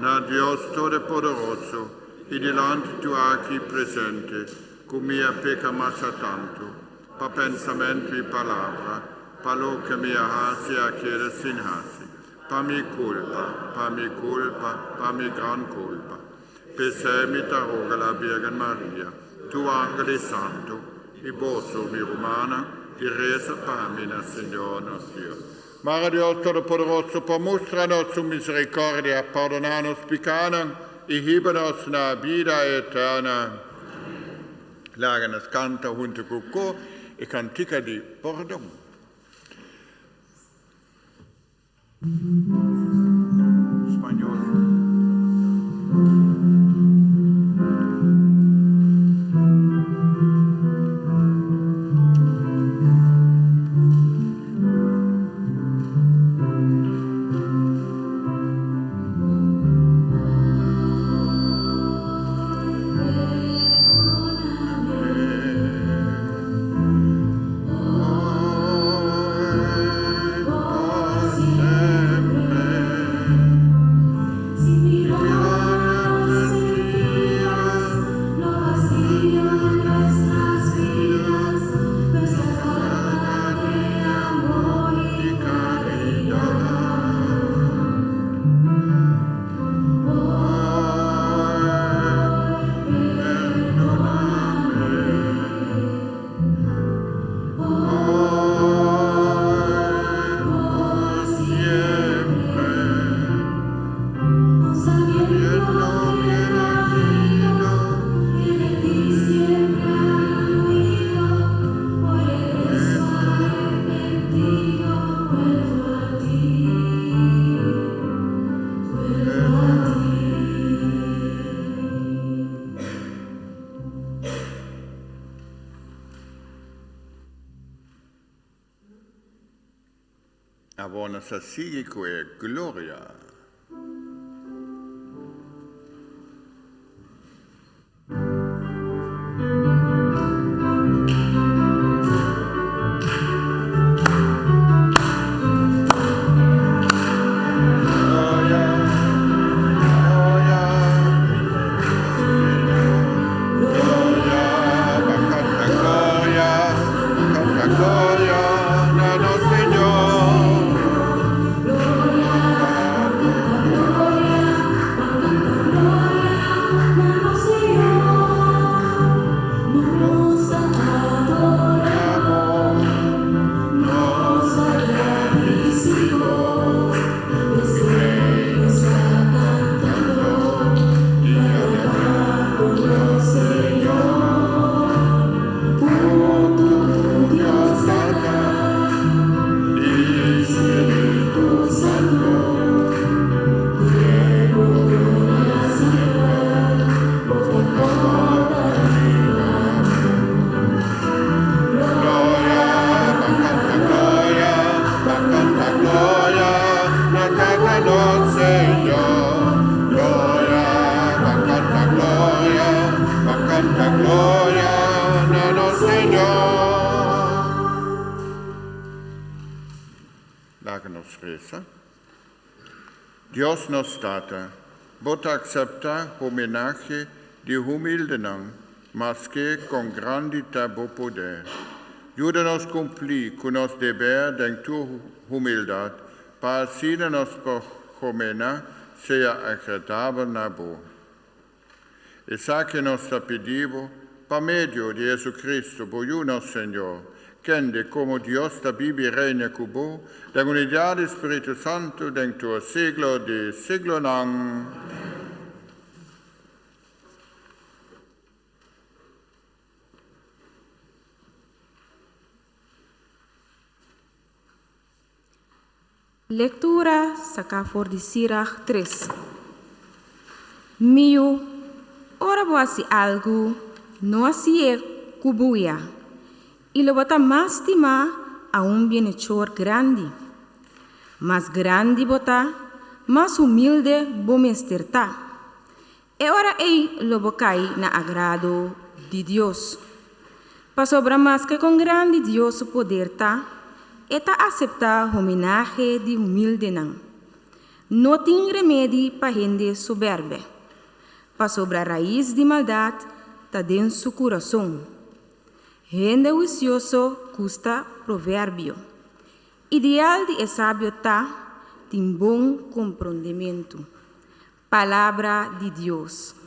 Na Dios Todopoderoso i dilanti tur aki presente, ku mi a peka masha tantu, pa pensamentu i palabra, pa loke mi a hasi i a keda sin hasi, pa mi kulpa, pa mi kulpa, pa mi gran kulpa. P'esei mi ta roga la Birgen Maria, tur angel i santu, i boso, mi rumannan, di resa pa mi na Señor nos Dios. Mara Dios Todopoderoso por mustra nos su misericordia, pordona nos picanan y hiba nos na bida eterna. Laga nos canta hunto cu cor e cantica di pordon. Spañol. Awor nos a sigui ku e Gloria. Laga nos resa. Dios nos Tata, Bo ta acepta homenahe di humildenan, maske con grandi ta Bo poder. Yuda nos cumpli cu nos deber den tur humildad, pa asina nos por homena sea agradabel na Bo. Esaki nos ta pidi Bo pa medio di Jesucristo, Bo Yu nos Señor, kende como Dios ta biba i reina cu Bo den unidad di Spiritu Santo den tur siglo di siglonan. Lektura saká for di Sirach tres. Mi yu, ora bo hasi algu, no hasié ku buya, i lo bo ta mas stimá a un bienechor grandi. Mas grandi bo ta, mas humilde bo mester ta. E ora ei lo bo kai na agrado di Dios. Pasobra maske kon grandi Dios su poder ta, e ta aseptá homenahe di humildenan. No tin remedi pa hende sobèrbè, pasobra rais di maldat ta den su kurason. Hende huisioso gusta proverbio. Ideal di e sabio ta tin bon komprondementu. Palabra di Dios.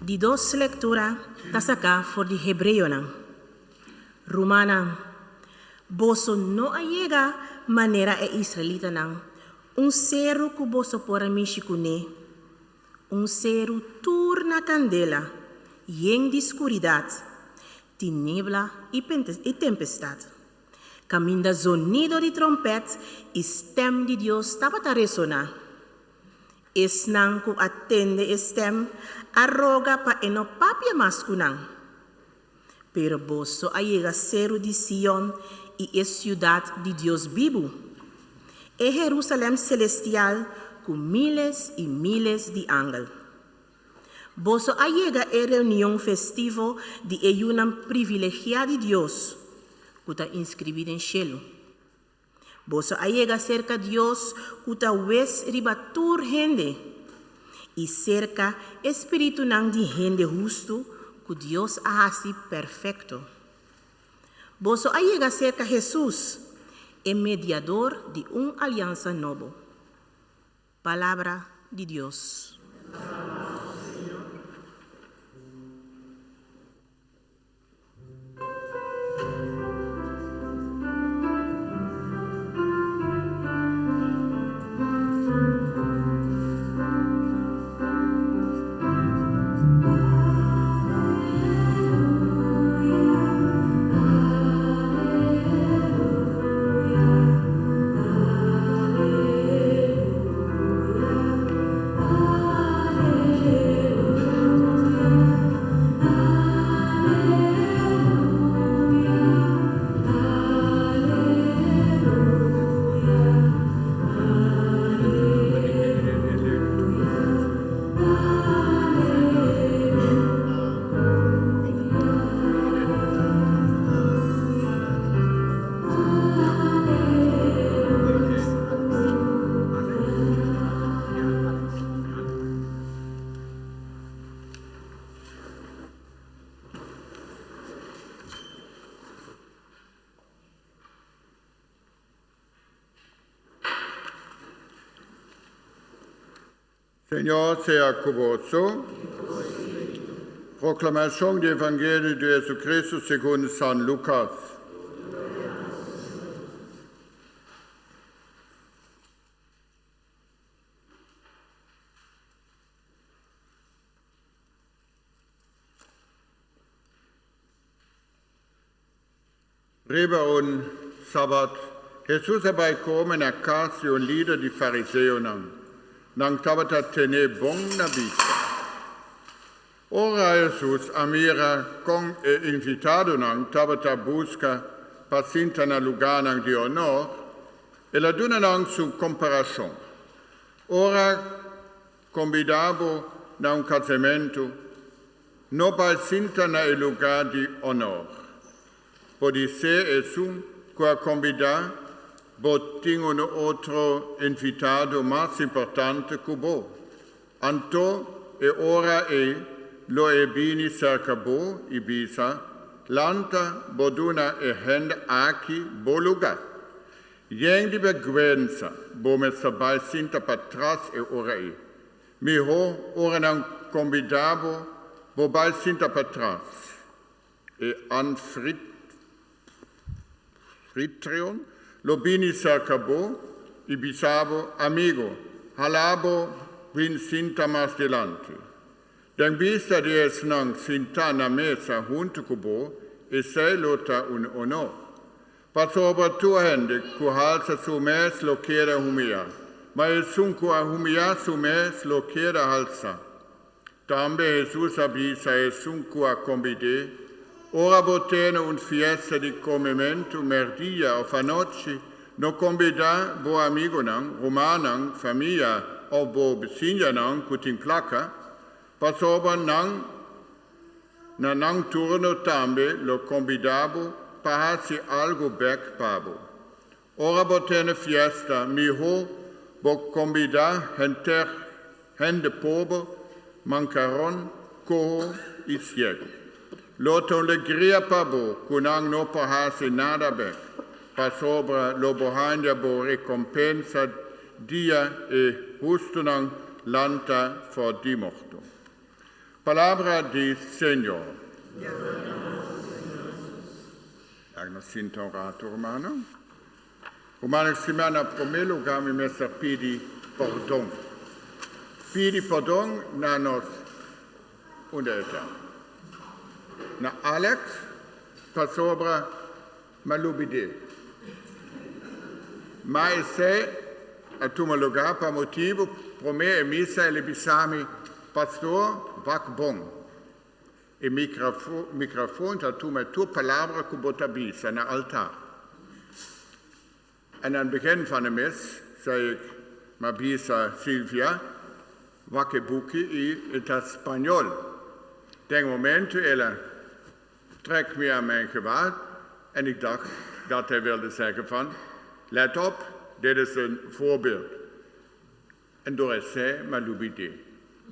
Di dos lektura ta saká for di Hebreonan. Rumannan, boso no a yega manera e israelitanan, un seru ku boso por a mishi kuné, un seru tur na kandela, yen di skuridat, tinebla i tempestat, kaminda zonido di tròmpèt i stèm di Dios tabata resoná. Esnan ku a tende e stèm a roga pa e no papia mas ku nan. Pero boso a yega seru di Sion i e siudat di Dios bibu, e Herusalèm selestial ku míles i míles di angel. Boso a yega e reunion festivo di e yunan privilegiá di Dios ku ta inskribí den shelu. Boso a yega serka Dios ku ta wes riba tur hende, i serka e spiritunan di hende hustu ku Dios a hasi perfekto. Boso a yega serka Hesus, e mediador di un aliansa nobo. Palabra di Dios. Señor sea ku boso. Proklamashon di Evangelio di Jesucristo segun San Lukas. Riba un Sabat, Hesus a bai kome na kas di un lider di fariseonan. Nan tabata ten'é bon na bista. Ora Hesus a mira kon e invitadonan tabata buska pa sinta na lugánan di onor, El a duna nan su komparashon. Ora kombidá bo na un kasamentu, no bai sinta na e lugá di onor. Podisé esun ku a kombidá bo tin un otro invitado mas importante ku bo. Anto e ora ei lo e bini serka bo i bisa, Lanta bo duna e hende aki bo lugá. Yen di bèrgwensa bo mester bai sinta patras e ora ei. Mihó ora nan kombidá bo, bo bai sinta patras. E anfitrion lo bini serka bo i bisa bo, Amigu, hala bo bin sinta mas dilanti. Den bista di esnan sintá na mesa huntu ku bo, esei lo ta un onor. Pasobra tur hende ku halsa su mes lo keda humiliá, ma esun ku a humiliá su mes lo keda halsá. Tambe Hesus a bisa esun ku a kombid'é, Ora bo tene un fiesta di komementu mèrdia òf anochi, no kombidá bo amigunan, rumannan, famia òf bo bisiñanan ku tin plaka, pasobra nan na nan turno tambe lo kombidá bo pa hasi algu bèk pa bo. Ora bo tene fiesta, mihó bo kombidá henter hende pober, mankaron, koho i siegu. Lo ta un legria pa bo ku nan no por hasi nada bèk, pasobra lo bo haña bo rekompensa dia e hustunan lanta for di morto. Palabra di Señor. Laga nos sinta un ratu, rumannan. Rumannan stimá, na promé lugá mi mester pidi pordon. Pidi pordon na nos, unda e ta? Na Alex, pasobra m'a lubid'é. Ma esei a tuma lugá pa motibu promé e misa el a bisa mi, Pastor, wak bon. E microfoon ta tuma tur palabra cu bo ta bisa na altar. En aan het begin van de mis zei ik, m'a bisa Silvia, wak e buki i e ta spañol. Den momento el a trek mi aan mijn gewaad en ik dacht dat hij wilde zeggen van, let op, dit is een voorbeeld. En door esei m'a lubid'é.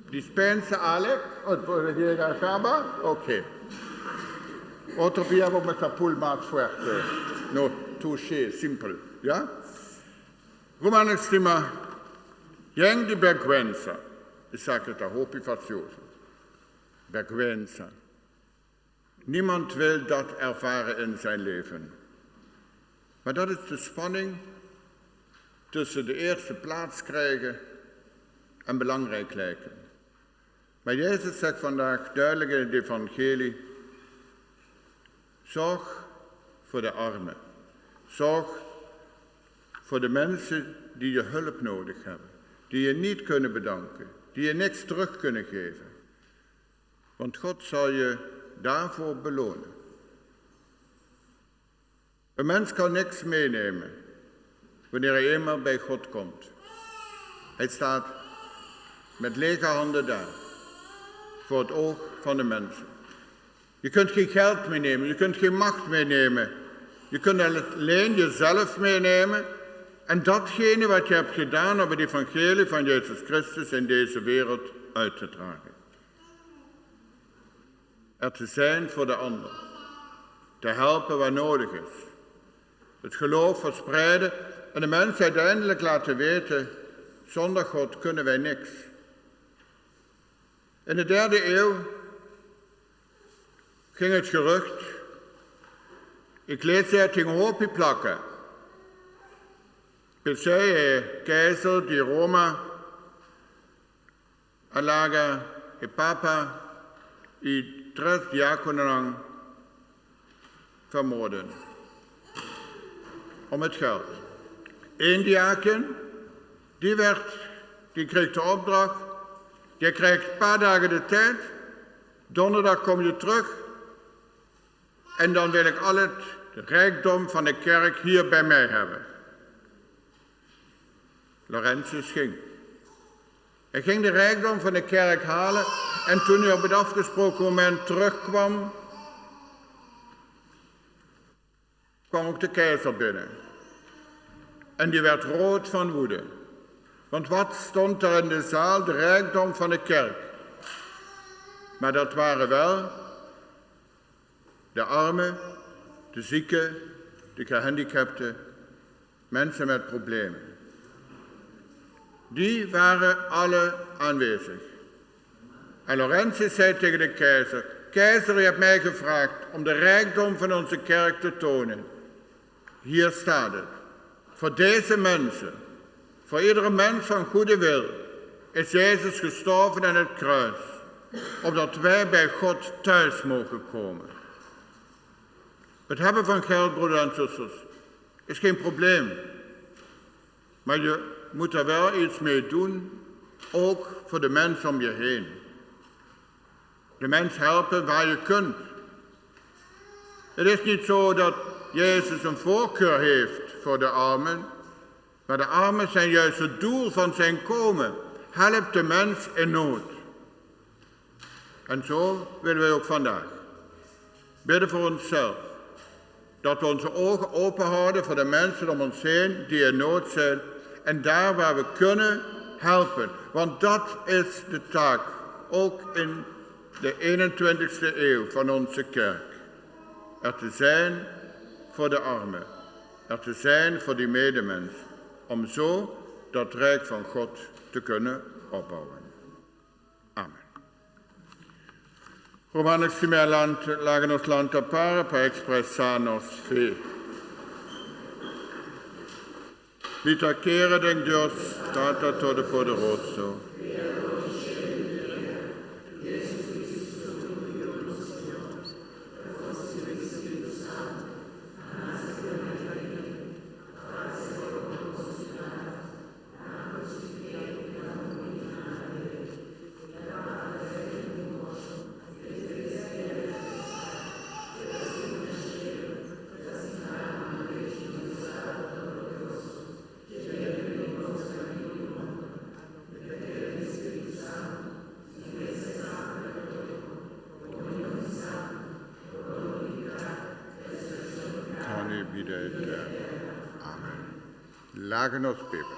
Dispensa Alex, o por yega kaba? Ok. Otro bia bo mester pul mas fuerte. No touché, simpel, ya? Rumannan stima, yen di bèrgwensa, esaki ta hopi fasioso. Bèrgwensa. Niemand wil dat ervaren in zijn leven. Maar dat is de spanning tussen de eerste plaats krijgen en belangrijk lijken. Maar Jezus zegt vandaag duidelijk in het evangelie, zorg voor de armen. Zorg voor de mensen die je hulp nodig hebben, die je niet kunnen bedanken, die je niks terug kunnen geven. Want God zal je daarvoor belonen. Een mens kan niks meenemen wanneer hij eenmaal bij God komt. Hij staat met lege handen daar, voor het oog van de mensen. Je kunt geen geld meenemen, je kunt geen macht meenemen. Je kunt alleen jezelf meenemen en datgene wat je hebt gedaan om het evangelie van Jezus Christus in deze wereld uit te dragen. Er te zijn voor de ander, te helpen waar nodig is. Het geloof verspreiden en de mensen uiteindelijk laten weten, zonder God kunnen wij niks. In de derde eeuw ging het gerucht, Iglesia tin hopi plaka. P'esei e keizer di Roma a laga e papa i tres diákononan vermoorden. Om het geld. Eén diaken, die kreeg de opdracht, die krijgt een paar dagen de tijd, donderdag kom je terug en dan wil ik al het rijkdom van de kerk hier bij mij hebben. Laurentius ging. Hij ging de rijkdom van de kerk halen en toen hij op het afgesproken moment terugkwam, kwam ook de keizer binnen. En die werd rood van woede. Want wat stond er in de zaal? De rijkdom van de kerk. Maar dat waren wel de armen, de zieken, de gehandicapten, mensen met problemen. Die waren alle aanwezig. En Laurentius zei tegen de keizer, Keizer, u hebt mij gevraagd om de rijkdom van onze kerk te tonen. Hier staat het. Voor deze mensen, voor iedere mens van goede wil, is Jezus gestorven aan het kruis, opdat wij bij God thuis mogen komen. Het hebben van geld, broeders en zusters, is geen probleem. Maar je moet er wel iets mee doen, ook voor de mensen om je heen. De mens helpen waar je kunt. Het is niet zo dat Jezus een voorkeur heeft voor de armen, maar de armen zijn juist het doel van zijn komen. Help de mens in nood. En zo willen wij ook vandaag bidden voor onszelf. Dat we onze ogen open houden voor de mensen om ons heen die in nood zijn. En daar waar we kunnen helpen. Want dat is de taak, ook in de 21ste eeuw van onze kerk. Er te zijn voor de armen. Er te zijn voor die medemens. Om zo dat rijk van God te kunnen opbouwen. Amen. Romanos stimea lant, laga nos lanta para pa expresa nos fe. Mi ta kere den Dios, Tata Todopoderoso. Bida eterno. Amen. Laga nos bebe.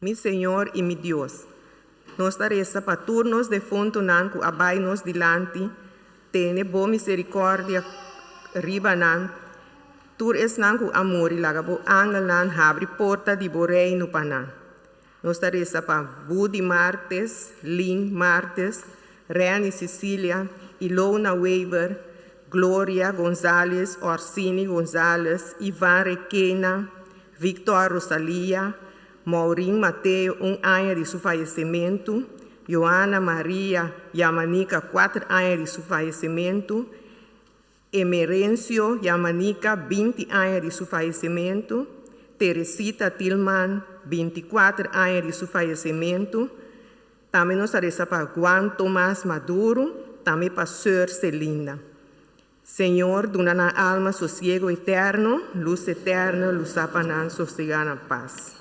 Mi Señor i mi Dios, nos ta resa pa tur nos defuntunan ku a bai nos dilanti, tene bo miserikòrdia riba nan, tur esnan ku a muri laga bo angelnan habri porta di bo reino pa nan. Nos ta resa pa Woody Martes, Lynn Martes, Renny Cecilia, Ilona Wever, Gloria Gonzales, Orsini Gonzales, Ivan Requena, Victor Rosalia, Maureen Mateo un aña di su fayesimentu, Joana Maria Yamanica kuater aña di su fayesimentu, Emerencio Yamanica 20 aña di su fayesimentu, Teresita Tilman 24 aña di su fayesimentu. Tambe nos ta resa pa Juan Tomas Maduro, tambe pa Soeur Celinda. Señor duna nan alma sosiego eterno, lus eterno lusa pa nan sosega na pas.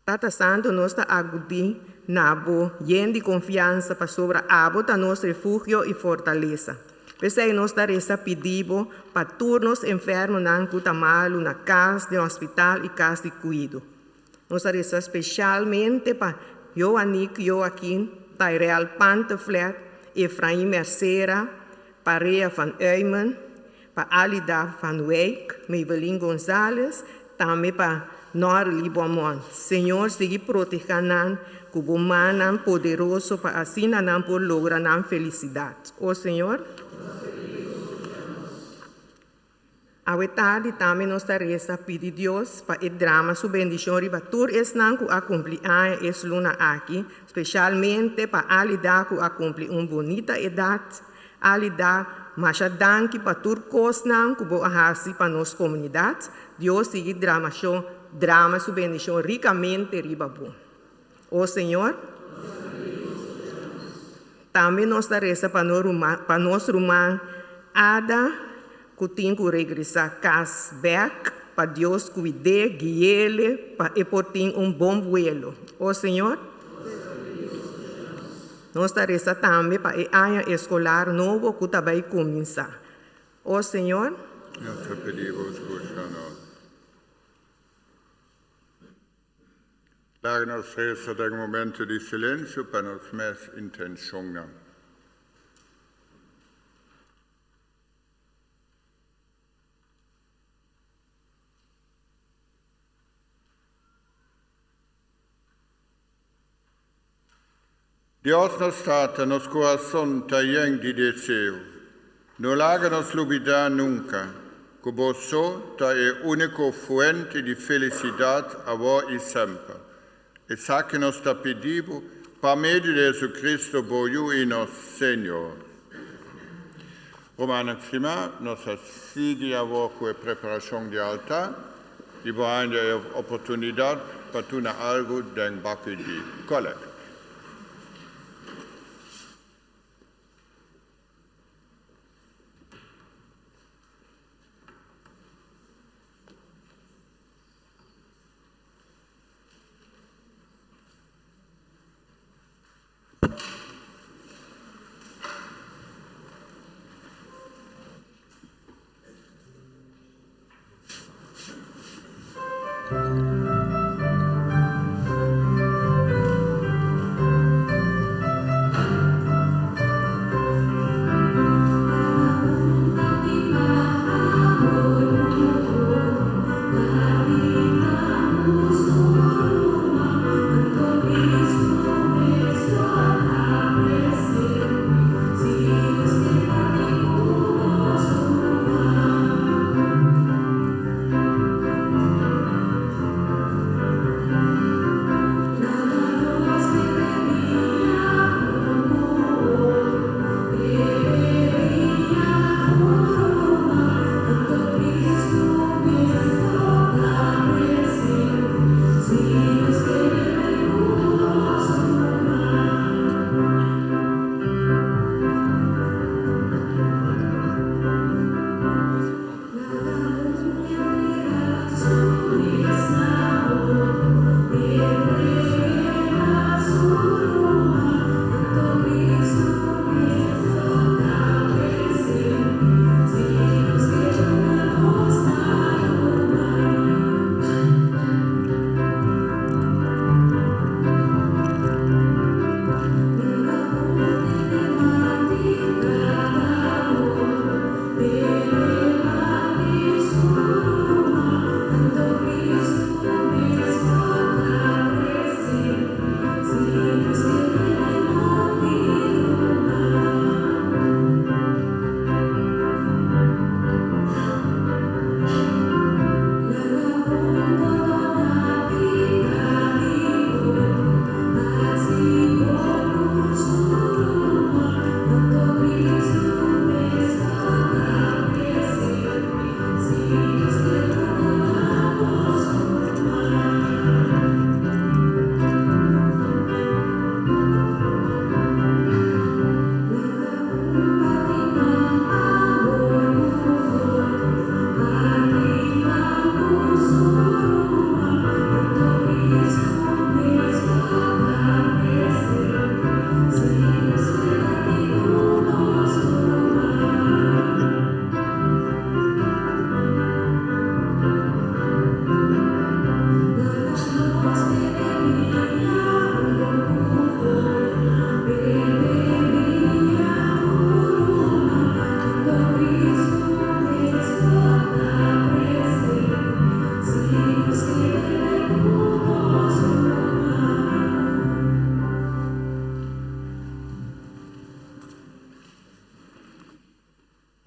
Tata Santo nos ta agudí na Bo yen di konfiansa pasobra Abo ta nos refugio i fortalesa. P'esei nos ta resa pidi Bo pa tur nos enfermonan ku ta malu na kas, den hospital i kas di kuido. Nos ta resa spesialmente pa Joanique Joaquin, Tyrell Panteflet, Efrain Mercera, Parea van Uymen, pa Alida van Wijk, Maybelline Gonzales, tambe pa Norely Beaumont. Señor sigui proteha nan ku bo mannan poderoso pa asina nan por logra nan felisidat. O Señor. Awe tardi tambe nos ta resa pidi Dios pa e drama su bendishon riba tur esnan ku a kumpli aña es luna aki, speshalmente pa Alida ku a kumpli un bunita edat. Alida, masha danki pa tur kosnan ku bo a hasi pa nos komunidat. Dios sigui drama drama su bendishon rikamente riba bo. O Señor, tambe nos ta resa pa pa nos ruman Ada ku tin ku regresá kas bèk, pa Dios kuid'é, gui'é pa e por tin un bon buelo. O Señor, nos ta resa tambe pa e aña eskolar nobo ku ta bai kuminsá. O Señor, Nos ta pidi bo skucha nos. Laga nos resa den un momento di silensio pa nos mes intenshonnan. Dios nos Tata, nos kurason ta yen di deseo. No laga nos lubidá nunka ku bo so ta e úniko fuente di felisidat awor i semper. Esaki nos ta pidi bo pa medio di Jesucristo, bo Yu i nos Señor. Rumannan stimá, nos a sigui awor ku e preparashon di altar i bo haña e oportunidat pa tuna algu den baki di kòlèkt.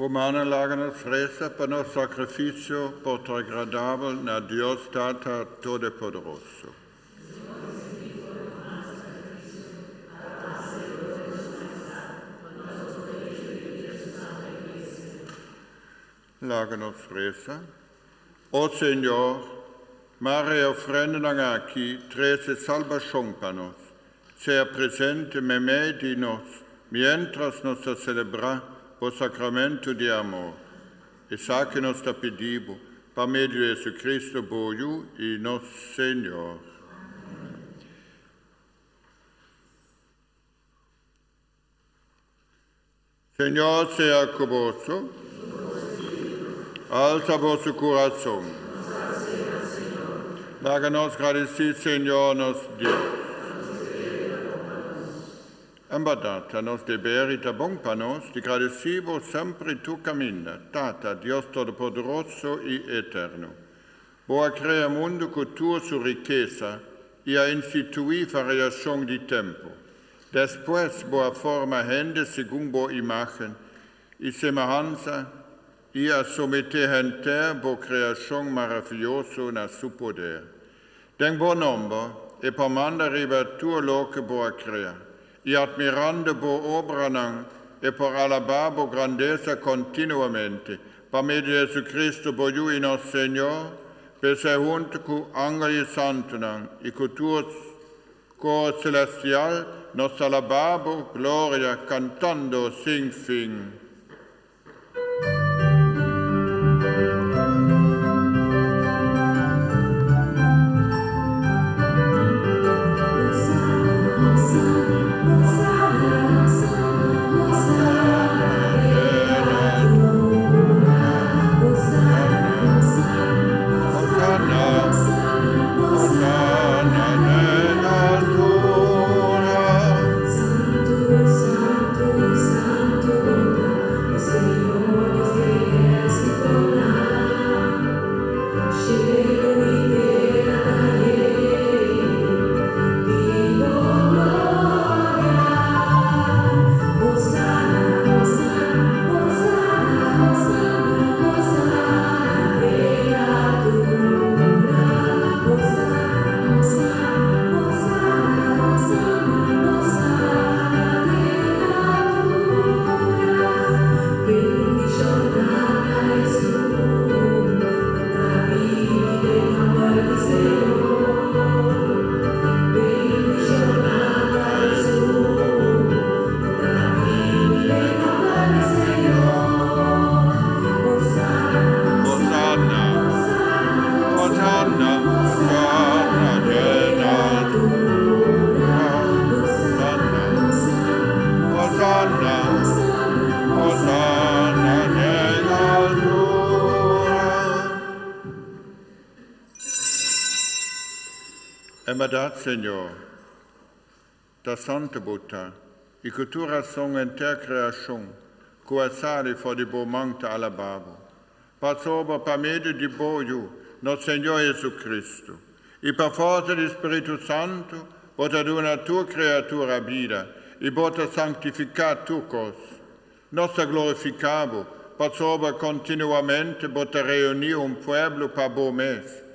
Rumannan, laga nos resa pa nos sakrifisio por ta agradabel na Dios Tata Todopoderoso. Laga nos resa. O Señor, Mare e ofrendanan aki trese salbashon pa nos. Sea presente meimei di nos miéntras nos ta selebrá bo Sakramento di amor. Esaki nos ta pidi bo pa medio di Jesucristo bo Yu i nos Señor. Señor sea ku boso. Alsa boso kurason. Laga nos gradisí Señor nos Dios. En bèrdat, ta nos deber i ta bon pa nos di gradisí bo semper i tur kaminda, Tata, Dios Todopoderoso i Eterno. Bo a krea mundu ku tur su rikesa i a instituí variashon di tempu. Despues bo a forma hende segun bo imágen i semehansa i a someté henter bo kreashon maravioso na su poder. Den bo nòmber e por manda riba tur loke bo a krea, i atmirando bo obranan e por alabá bo grandesa kontinuamente, pa medio di Jesucristo bo Yu i nos Señor, p'esei huntu ku angel i santunan i ku tur Cor celestial, nos ta alabá bo gloria cantando sin fin. En bèrdat, Señor, ta santu bo ta, i ku tur rason henter kreashon ku a sali for di bo man ta alabá bo. Pasobra pa medio di bo Yu, nos Señor Jesucristo, i pa forsa di Spiritu Santu, bo ta duna tur kreatura bida, i bo ta sanktifiká tur kos. Nos ta glorifiká bo, pasobra kontinuamente bo ta reuní un pueblo pa bo mes.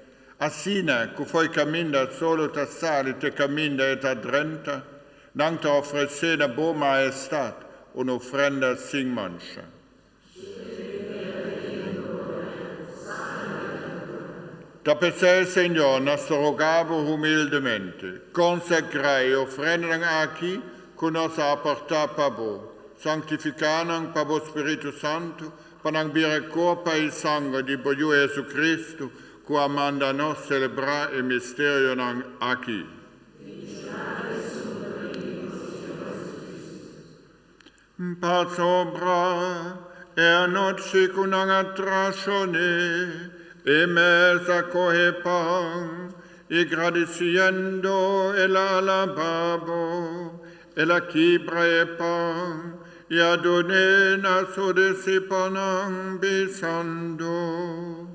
Asina ku fo'i kaminda solo ta sali te kaminda e ta drenta, nan ta ofresé na bo Mahestat un ofrenda sin mancha. Ta p'esei, Señor, nos ta roga bo humildemente, konsagrá e ofrendanan aki ku nos a aportá pa bo, sanktifiká nan pa bo Spiritu Santu, pa nan bira korpa i sanger di bo Yu Jesucristo, ku a manda nos selebrá e misterionan aki. Pasobra e anochi ku nan a trashon'é, e mes a kohe pan, i gradisiendo el a alabá bo, el a kibra e pan i a dun'é na su disipelnan, bisando,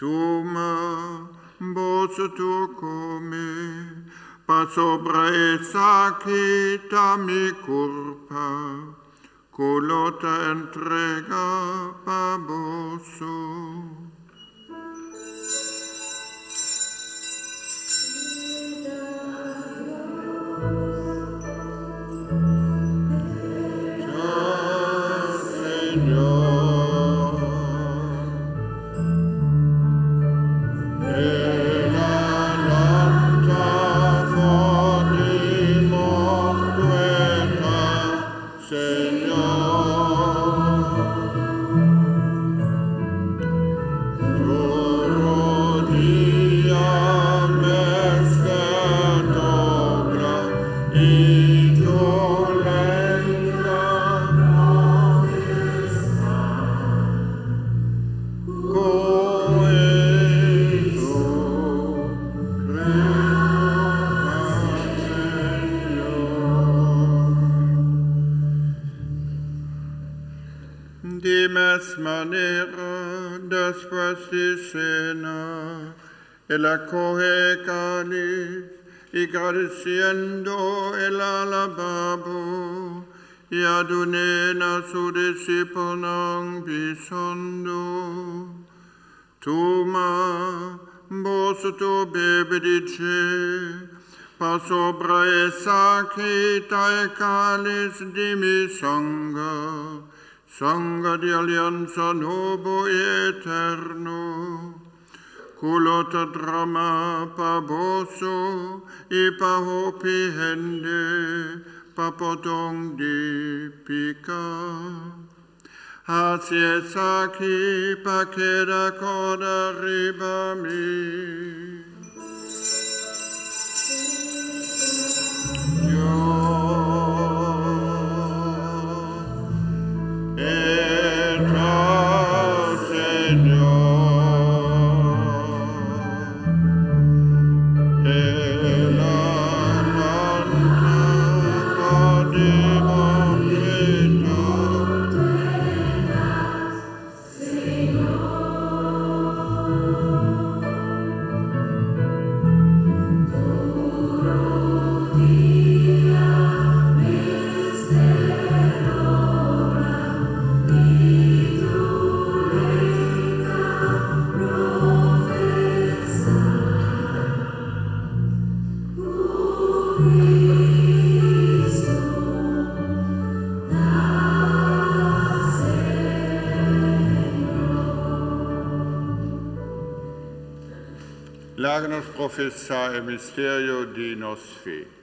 Tuma, boso tur kome, pasobra esaki ta mi kurpa, ku lo ta entregá pa boso. mes manera, despues di sena, el a kohe e kalis, i gradisiendo el a alabá bo, i a dun'é na su disipelnan, bisando, Tuma, boso tur bebe di dje, pasobra esaki ta e kalis di mi sanger, sanger di aliansa nobo i eterno, ku lo ta dramá pa boso i pa hopi hende pa pordon di piká. Hasi esaki pa keda kòrda riba mi. E ta Señor. El a lanta for di morto. Laga nos profesá e misterio di nos fe.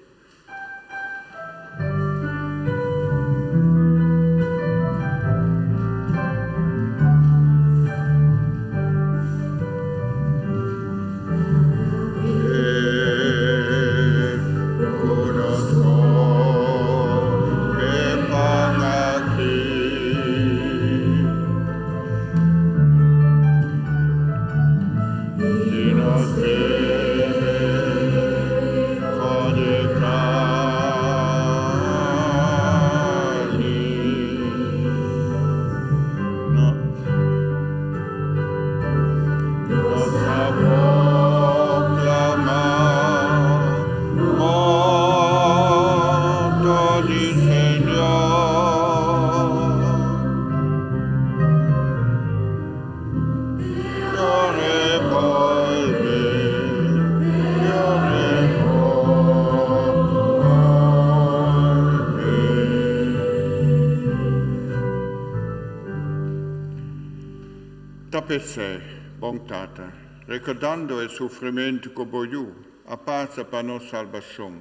Ta p'esei, Bon Tata, rekordando e sufrimentu ku bo Yu a pasa pa nos salbashon,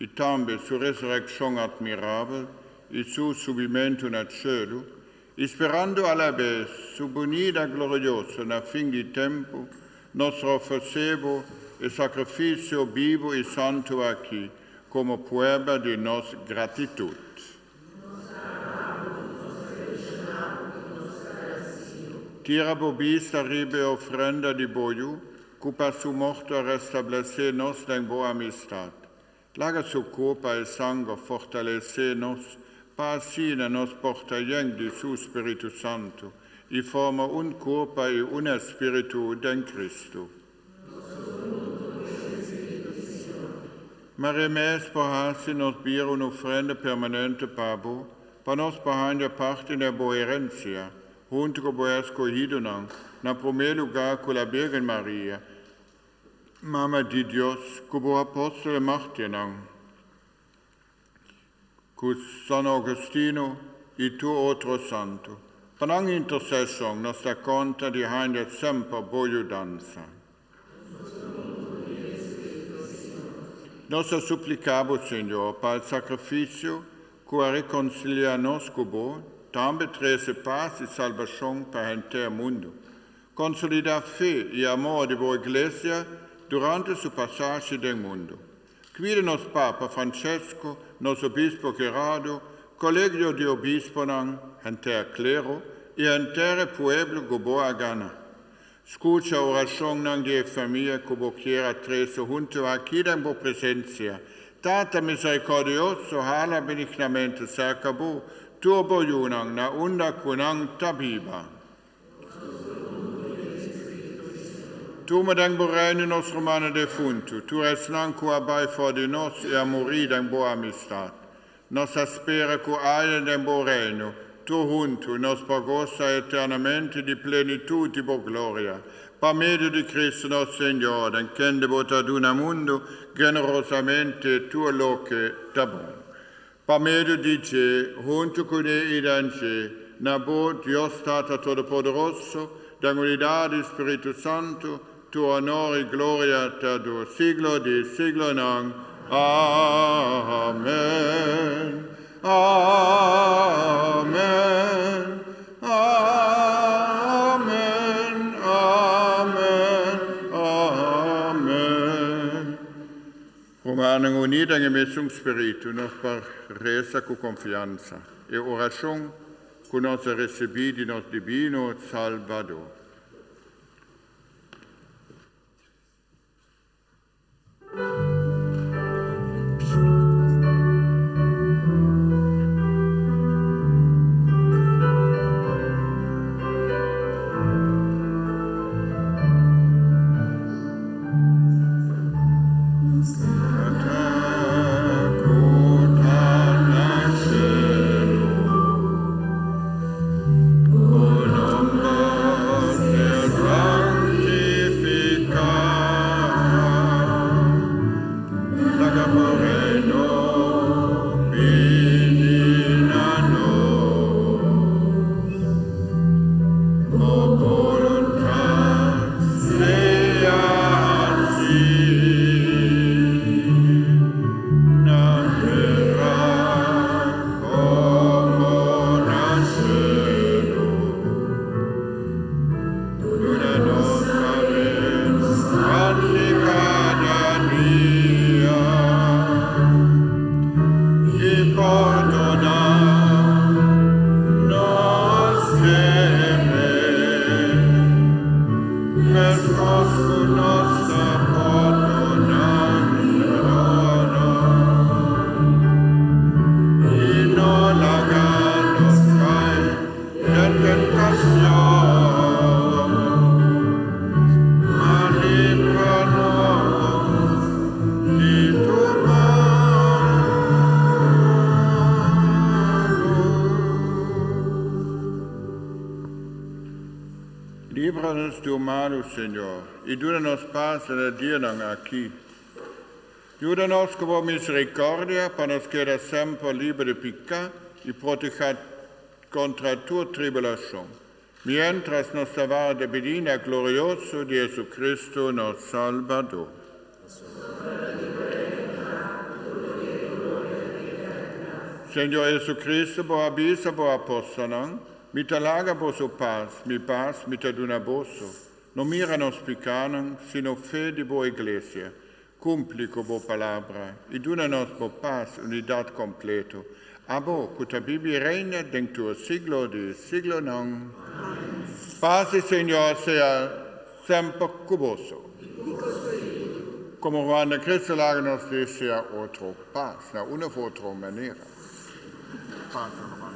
i tambe su resurekshon atmirabel i su subimentu na cielu, i sperando alabes su bunida glorioso na fin di tempu, nos ta ofresé bo e sakrifisio bibu i santu aki komo prueba di nos gratitut. Tira bo bista riba e ofrenda di bo Yu, ku pa su morto a restablesé nos den bo amistat. Laga su kurpa i sanger fortalesé nos, pa asina nos por ta yen di su Spiritu Santu i forma un kurpa i un espiritu den Kristu. Maria mes por hasi nos bira un ofrenda permanente pa bo, pa nos por haña parti na bo herensia, huntu ku bo eskohidonan, na promé lugá ku la Birgen Maria, Mama di Dios, ku bo apòstel e mártirnan, ku San Augustino i tur otro santu. Pa nan interseshon nos ta konta di haña semper bo yudansa. Nos ta supliká bo, Señor, pa e sakrifisio ku a rekonsiliá nos ku bo, tambe trese pas i salbashon pa henter mundu. Konsolidá fe i amor di bo Iglesia durante su pasashi den mundu. Cuida nos Papa Francesco, nos Obispo Gerardo, Colegio di Obisponan, henter clero y henter e pueblo cu bo a gana. Scucha oracionnan di e famia cu bo kier a trece hunto aki den bo presencia. Tata misericordioso, hala benignamente cerca bo. Tur bo yunan na unda ku nan ta biba. Tuma den bo reino nos rumannan defuntu, tur esnan ku a bai for di nos i a muri den bo amistat. Nos ta spera ku aya den bo reino, tur huntu nos por gosa eternamente di plenitut di bo gloria. Pa medio di Cristo nos Señor, den kende bo ta duna mundu generosamente tur loke ta bon. Pa medio di dje, huntu kuné i den dje, na bo, Dios Tata Todopoderoso, den unidat di Spiritu Santu, tur onor i gloria ta dur siglo di siglonan. Amen. Amen. Amen. Amen. Amen. Rumannan uní den e mesun spiritu, nos por resa ku konfiansa e orashon ku nos a risibí di nos Dibino Salbador. Líbranos do mal, Señor, i duna nos pas den e dianan aki. Yuda nos ku bo miserikòrdia pa nos keda semper liber di piká i protehá kontra tur tribulashon, miéntras nos ta warda bini glorioso di Jesucristo, nos Salbador. Señor Jesucristo, bo a bisa bo apòstelnan, Mi ta laga boso pas, mi pas mi ta duna boso. No mira nos pikánan, sino fe di bo iglesia. Kumpli ku bo palabra i duna nos bo pas, unidat kompleto. Abo ku ta biba i reina den tur siglo di siglonan. Pas di Señor sea semper ku boso. Komo ruman den Cristo laga nos desea otro pas na un òf otro manera. Pas, ruman.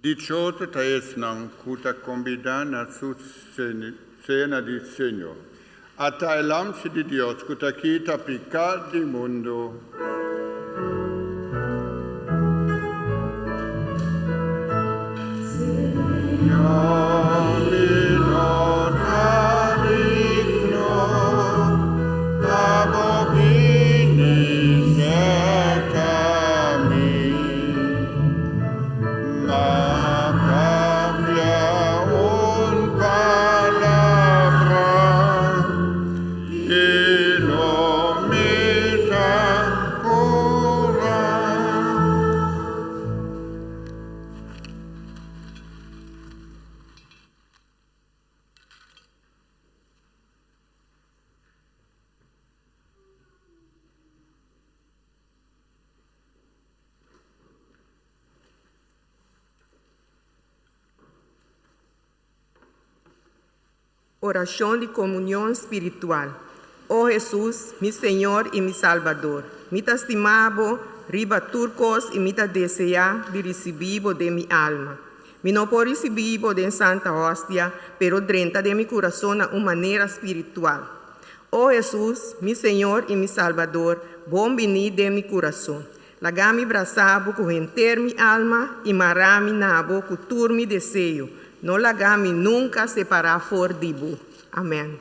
Dichoso ta esnan ku ta kombidá na su sena di Señor. Ata e Lamchi di Dios ku ta kita piká di mundu. Señor, mi no ta digno pa bo bini serka mi. Ma papia un palabra i lo mi ta kurá. Orashon di komunion spiritual. O Hesus, mi Señor i mi Salbador, mi ta stima bo riba tur kos i mi ta deseá di risibí bo den mi alma. Mi no por risibí bo den Santa Hostia, pero drenta den mi kurason na un manera spiritual. O Hesus, mi Señor i mi Salbador, bon biní den mi kurason. Laga mi brasa bo ku henter mi alma i mara mi na bo ku tur mi deseo. No laga mi nunka separá for di bo. Amèn.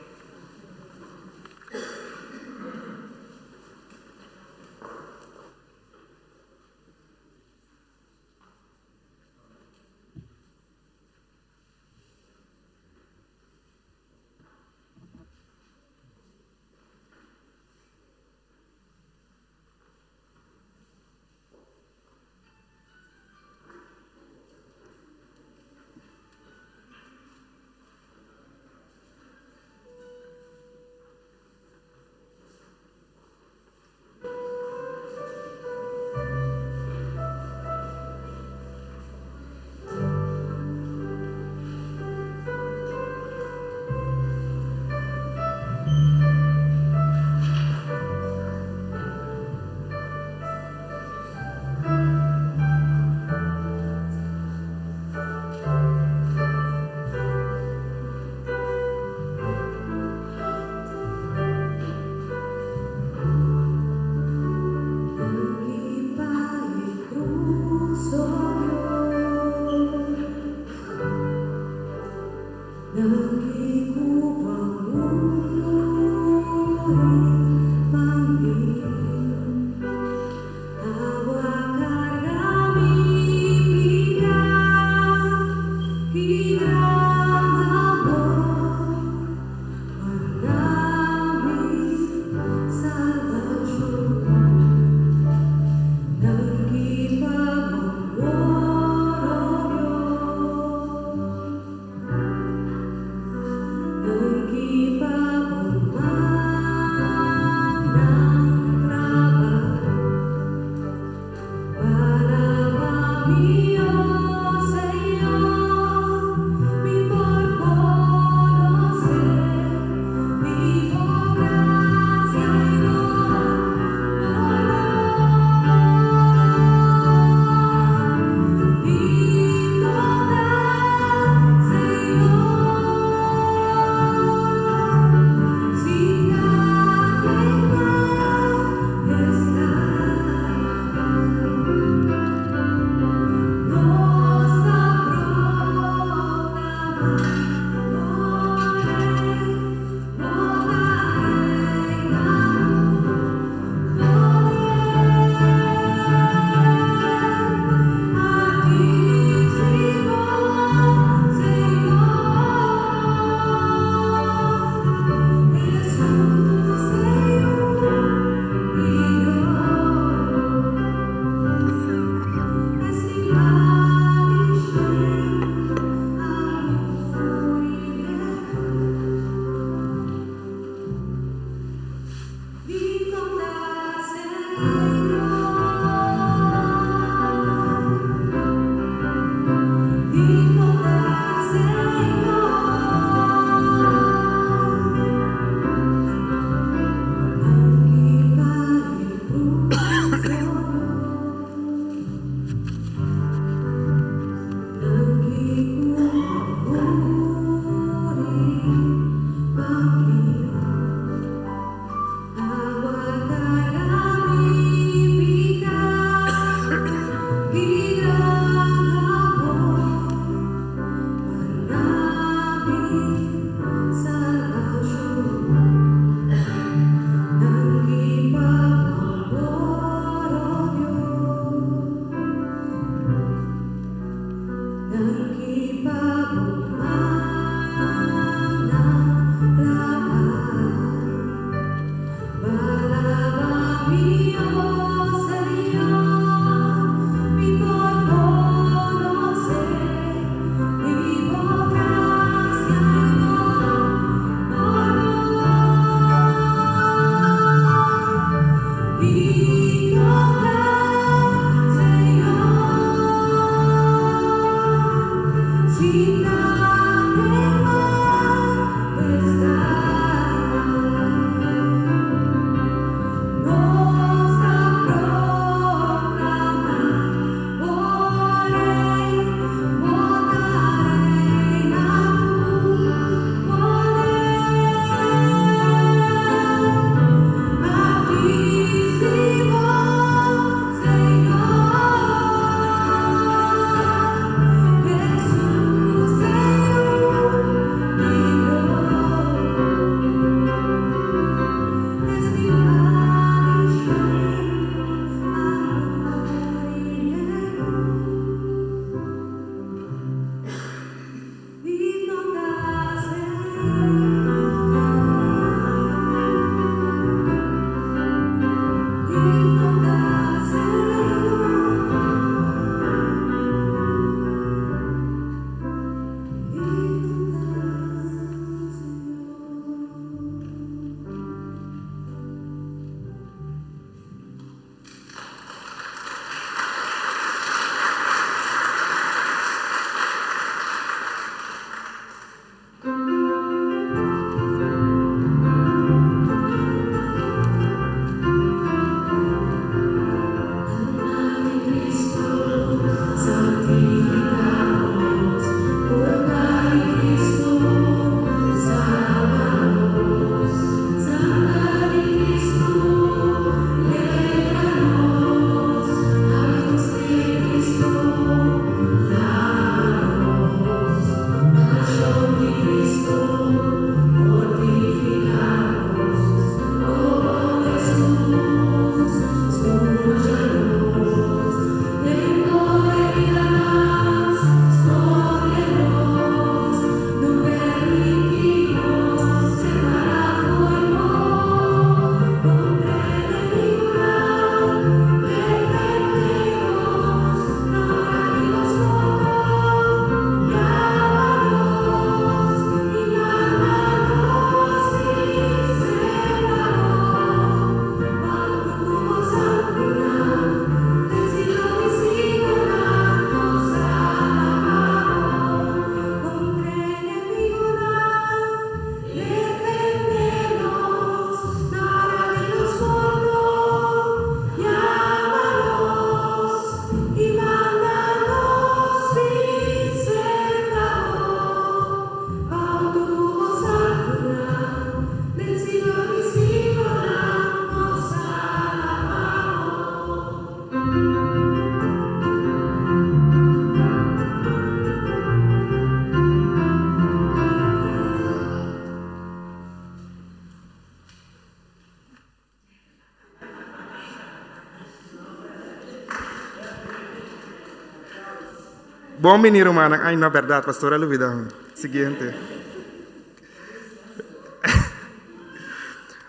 Bon bini rumannan. Ay no berdad pastor a lubida. Siguiente.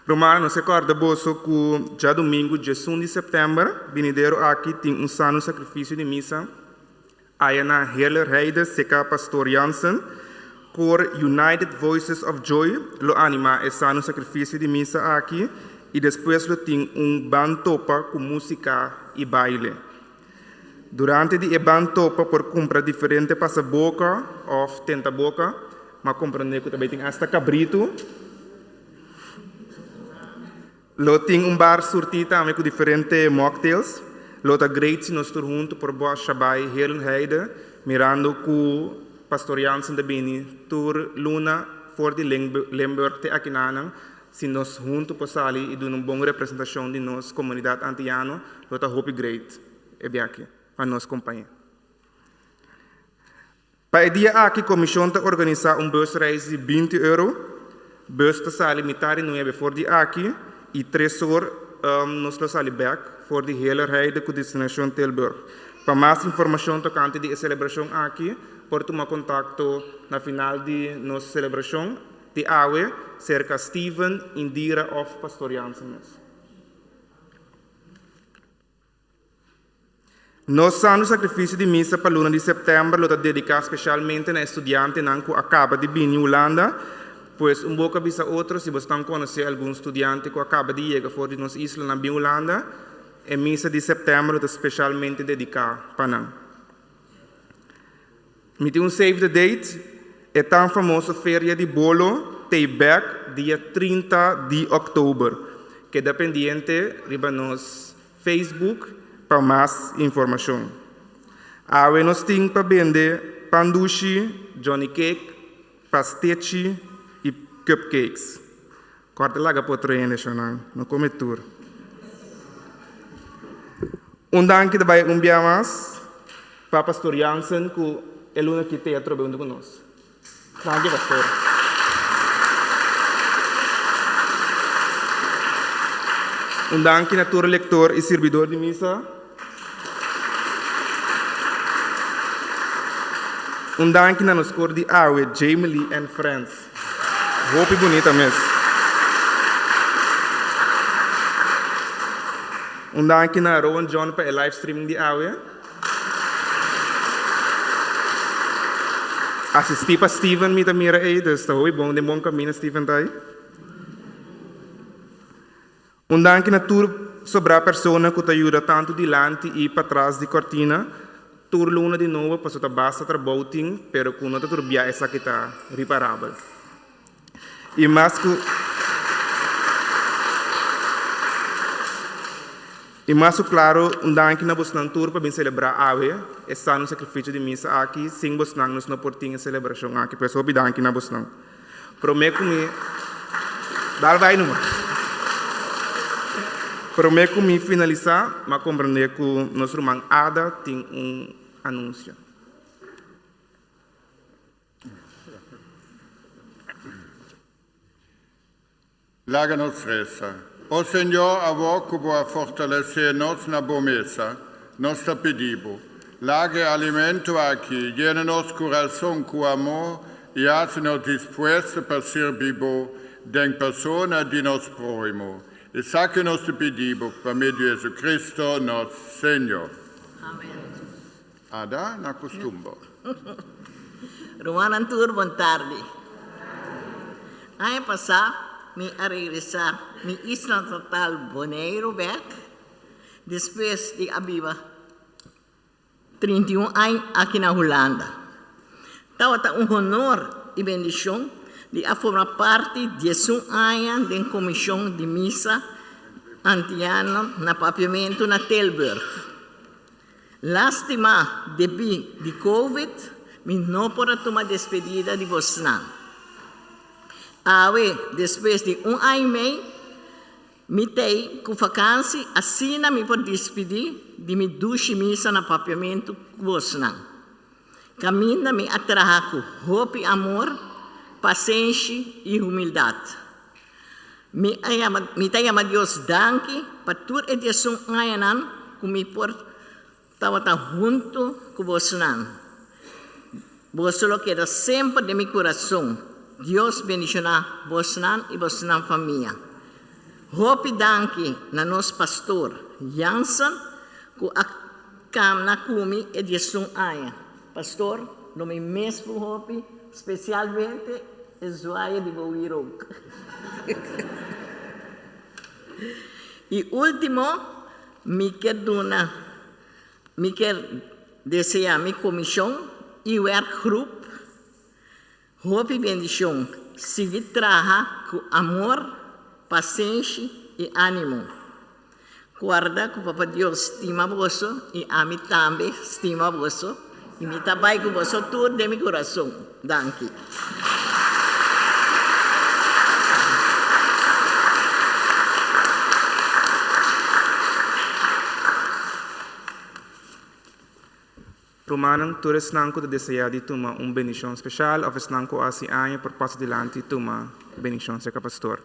Rumannan nos ke kòrda boso ku djadumingu diesun di sèptèmber binidero aki tin un sano sakrifisio di misa aya na Heerlerheide seka Pastor Jansen. Kor United Voices of Joy lo animá e sano sakrifisio di misa aki i despues lo tin un ban topa ku músika i baile. Durante di e ban topa por kumpra diferente pasaboka òf tentaboka, ma komprendé ku ta bai tin asta kabritu. Lo tin un bar surtí tambe ku diferente mocktails. Lo ta great si nos tur huntu por bòsha bai Heerlenheide mirando ku Pastor Jansen ta bini tur luna for di Limburg te akinanan. Si nos huntu por sali i duna un bon representashon di nos komunidat antiano lo ta hopi great e biaha pa nos kompañé. Pa e dia aki komishon ta organisá un busreis di binti euro. Bus ta sali mitar di nuebe for di aki i tres or nos lo sali bèk for di Heerlerheide ku destinashon Tilburg. Pa mas informashon tokante di e selebrashon aki por tuma kontakto na final di nos selebrashon di awe serka Steven, Indira òf Pastor Jansen mes. Nos Santo Sakrifisio di Misa pa luna di sèptèmber lo ta dediká speshalmente na e studiantenan ku a kaba di bini Hulanda. Pues un boka bisa otro, si bosnan konosé algun studiante ku a kaba di yega for di nos islanan bin Hulanda, e misa di sèptèmber lo ta speshalmente dediká pa nan. Mi tin un save the date, e tan famoso feria di bolo t'ei bek dia 30 di òktober. Keda pendiente riba nos Facebook pa mas informashon. Awe nos tin pa bende pan dushi, johnny cake, pastechi i cupcakes. Kòrta laga por otro hende shonnan, no kome tur. Un danki ta bai un bia mas pa Pastor Jansen ku e luna aki te atrobe huntu ku nos. Danki Pastor. Un danki na tur lektor i sirbidor di misa. Un danki na nos kor di awe, Jamie-Lee and Friends. Hopi bunita mes. Un danki na Rowan John pa e live streaming di awe. Asistí pa Steven mi ta mira ei, dus ta hopi bon den bon camino Steven ta ei. Un danki na tur sobrá persona ku ta yuda tantu dilanti i patras di kòrtina tur luna di nobo paso ta basta trabou tin pero ku no ta tur bia esaki ta riparabel. I mas ku I mas ku klaro un danki na bosnan tur pa bin selebrá awe e sano sakrifisio di misa aki, sin bosnan nos no por tin e selebrashon aki, pues hopi danki na bosnan. Promé ku mi Dal bai numa. Promé ku mi finalisá, m'a komprendé ku nos ruman Ada tin un anunsio. Laga nos resa. O Señor, awor ku bo a fortalesé nos na bo mesa, nos ta pidi bo, laga e alimento aki yena nos kurason ku amor i hasi nos dispuesto pa sirbi bo den persona di nos próhimo. Esaki nos ta pidi bo pa medio di Jesucristo nos Señor. Amen. Ada na kustumber. Rumannan tur bon tardi. Aña pasá mi a regresá mi isla natal Boneiru bèk despues di a biba 31 aña aki na Hulanda. Tabata un honor i bendishon di a forma parti diesun aña den komishon di misa antiano na Papiamentu na Tilburg. Lástima, debí di Covid mi no por a tuma despedida di bosnan. Awe, despues di un aña i mei, mi t'ei ku fakansi asina mi por dispidí di mi dushi misa na Papiamentu ku bosnan. Kaminda mi a traha ku hopi amor, pasenshi i humildat. Mi a yama, mi ta yama Dios danki pa tur e diesun añanan ku mi por tabata huntu ku bosnan. Boso lo keda semper den mi kurason. Dios bendishoná bosnan i bosnan famia. Hopi danki na nos pastor Jansen ku a kamna ku mi e diesun aña. Pastor, lo mi mes por hopi, spesialmente e zwaaie di bo wierook. I último, mi ke duna mi ke deseá mi komishon i werkgroep Hopi bendicion. Sigui traha cu amor, pasenshi y animo. Corda cu Papa Dios stima boso y ami tambe stima boso y mi ta bay cu boso tur den mi curason. Danki. Rumannan, tur esnan ku ta deseá di tuma un bendishon speshal òf esnan ku a hasi aña por pasa dilanti i tuma bendishon serka pastor.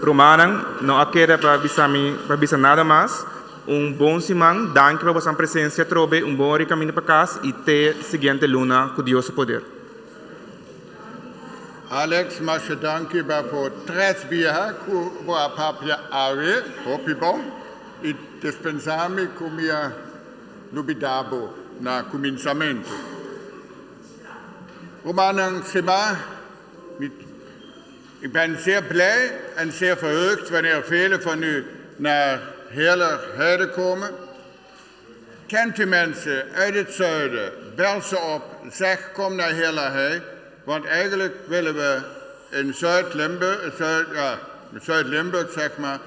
Rumannan, no a keda pa bisa mi pa bisa nada mas. Un bon siman, danki pa bosan presencia atrobe, un bon ora di caminda pa cas y te siguiente luna cu Dios su poder. Alex, masha danki ba por tres biaha ku bo a papia awe, hopi bon, i despensa mi ku mi a lubida bo na kuminsamentu. Rumannan stimá, mi Ik ben zeer blij en zeer verheugd wanneer velen van u naar Heerlerheide komen. Kent u mensen uit het zuiden, bel ze op, zeg kom naar Heerlerhei, want eigenlijk willen we in Zuid-Limburg, Zuid, ja, Zuid-Limburg zeg maar,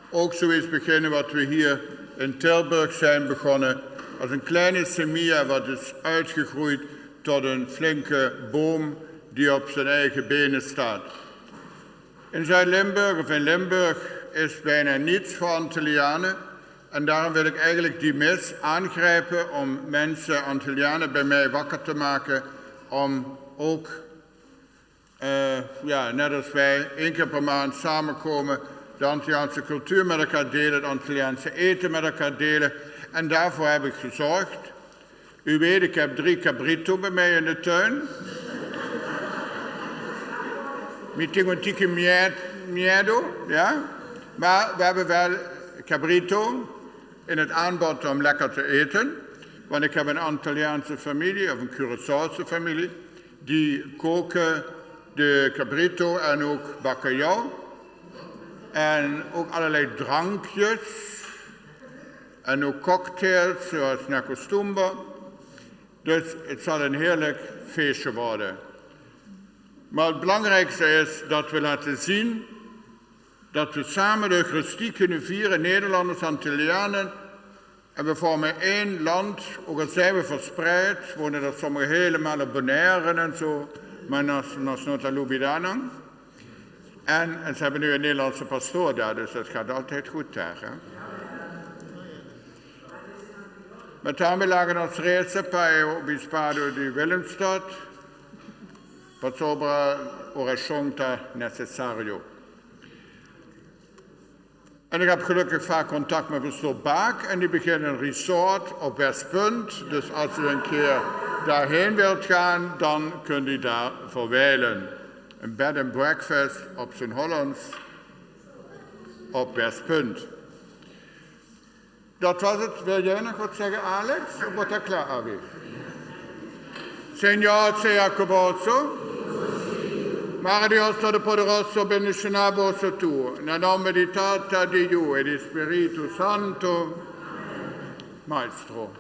ook zoiets beginnen wat we hier in Tilburg zijn begonnen. Als een kleine semia wat is uitgegroeid tot een flinke boom die op zijn eigen benen staat. In Zuid-Limburg of in Limburg is bijna niets voor Antillianen. En daarom wil ik eigenlijk die mis aangrijpen om mensen, Antillianen, bij mij wakker te maken. Om ook, uh, ja, net als wij, één keer per maand samenkomen. De Antilliaanse cultuur met elkaar delen, het Antilliaanse eten met elkaar delen. En daarvoor heb ik gezorgd. U weet, ik heb drie cabrito bij mij in de tuin. Mi tin un tiki miedo, ja. Maar we hebben wel cabrito in het aanbod om lekker te eten. Want ik heb een Antilliaanse familie, of een Curaçaose familie, die koken de cabrito en ook bacalhau. En ook allerlei drankjes. En ook cocktails, zoals Nacostumba. Dus het zal een heerlijk feestje worden. Maar het belangrijkste is dat we laten zien dat we samen de Eucharistie kunnen vieren, Nederlanders, Antillianen. En we vormen één land, ook al zijn we verspreid, wonen er sommigen helemaal op Bonaire en zo, maar nos no ta lubidá nan. En ze hebben nu een Nederlandse pastoor daar, dus dat gaat altijd goed daar. Hè? Maar tambe laga nos resa pa e obispado di Willemstad, pasobra orashon ta nesesario. En ik heb gelukkig vaak contact met pastoor Baak en die beginnen een resort op Westpunt. Dus als u een keer daarheen wilt gaan, dan kunt u daar verwijlen. Een bed and breakfast op zijn Hollands op Westpunt. Dat was het. Wil jij nog wat zeggen, Alex? Of wordt dat klaar, Avi? Señor sea ku boso. Mare Dios Todopoderoso bendishoná boso tur. Na nòmber di Tata, di Yu i di Spiritu Santu. Maestro.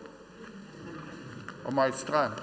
O maestra.